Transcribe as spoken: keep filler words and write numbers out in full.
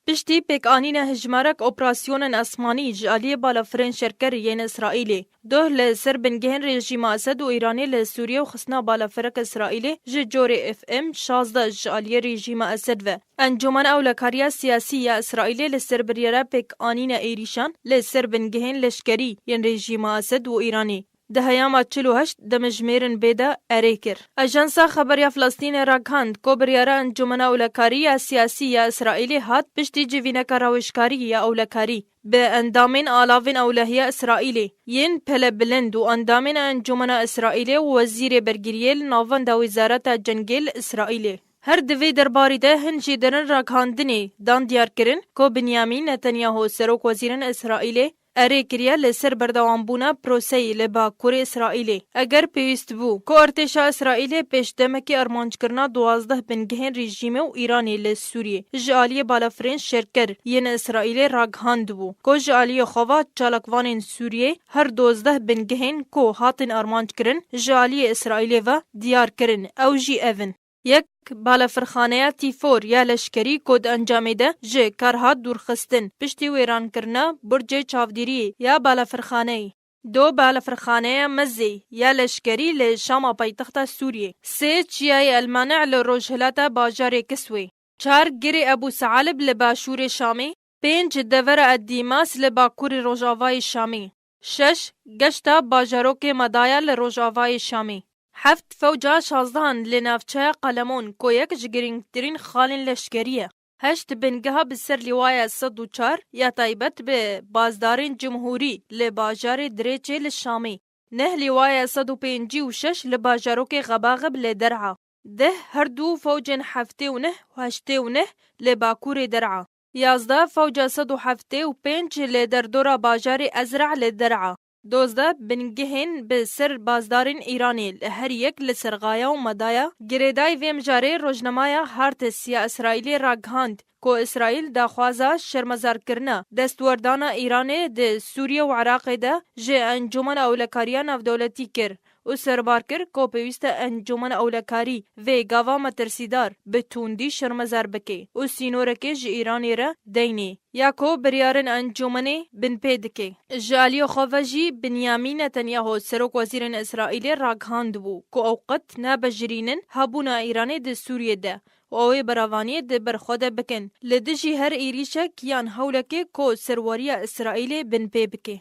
Piştî pêkanîna hejmarek operasyonên esmanî ji aliyê balafirên şerker yên Îsraîlê, doh li ser bingehên rejîma Esed û Îranê li Sûriye û xistina balafirek Îsraîlê ji corê F M şazdeh ji aliyê rejîma Esed ve, Encûmena Ewlekariya Siyasî ya Îsraîlê li ser biryara pêkanîna êrîşan li ser bingehên leşkerî yên rejîma Esed û Îranê di heyama çil û heşt demjimêrin bê de erê kir. Ajansa Xeberiya Filistînê ragihand ku biryara Encûmena Ewlekarî ya Siyasî ya Îsraîlê hat piştî civîneka rawêjkarî ya ewlekarî bi endamên alavên ewlehiya Îsraîlê yên pelebilind û endamên Encûmena Îsraîlê û wezîrê bergiriyê li navenda Wezareta Cengê li Îsraîlê. Her di vê derbarî de hin jî derin ragihandinê dan diyarkirin ku Binyamîn Netanyahu, serokwezîrên Îsraîlê, erê kiriye li ser berdewambûna proseyê li bakurê Îsraîlê, eger pêwîst bû, ku artêşa Îsraîlê pêş demekê armanckirina duwazdeh bingehên rejîmê û Îranê li Sûriyê ji aliyê balafirên şerker yên Îsraîlê ragihandibû, ku ji aliyê xwe ve çalakvanên Sûriyê her dozdeh bingehên ku hatin armanckirin ji aliyê Îsraîlê ve diyar kirin, ew jî ev in. Yek, balafirxaneya Tîfor ya leşkerî ku di encamê de ji kar hat dûrxistin piştî wêrankirina burcê çavdîriyê ya balafirxaneyê. Du, balafirxaneya Mezê ya leşkerî li Şama paytexta Sûriyê. Sê, çiyayê El Mane'e li rojhilata bajarê Kiswê. Çar, girê Ebû Sealib li başûrê Şamê. Pênc, devera Edîmas li bakurê rojavayê Şamê. Şeş, geşta bajarokê Madaya li rojavayê Şamê. Heft, fewca şazdehan li navçeya Qalemon ku yek ji girîngtirîn xalên leşkerî ye. Heşt, bingeha bi ser lîwaya sed û çar ya taybet bi bazdarên cumhûrî li bajarê Dirêçê li Şamê. Neh, lîwaya sed û pêncî û şeş li bajarokê Xebaxib li Der'a. Deh, her du fewcên heftê û neh û heştê û neh li bakurê Der'a. Yazdeh, fewca sed û heftê û pênc li derdora bajarê Ezra li Der'a. Dozdeh, bingehên bi ser bazdarên Îranê li her yek li Serxaya û Madaya. Girêdayî vê mijarê rojnameya Haaretz ya Îsraîlê ragihand ku Îsraîl daxwaza şermezarkirina destwerdana Îranê di Sûriye û Iraqê de ji Encûmena Ewlekariya Navdewletî kir û serbar kir ku pêwîst e Encûmena Ewlekarî vê gava metirsîdar bi tundî şermezar bike û sînorekê ji Îranê re deynê, ya ku biryarên encûmenê binpê dike. Ji aliyê xwe ve jî Binyamîn Netanyahu, serokwezîrên Îsraîlê ragihandibû ku ew qet nabejirînin hebûna Îranê di Sûriyê de û ew ê beravaniyê di ber xwe de bikin li dijî her êrîşek yan hewlekê ku serweriya Îsraîlê binpê bike.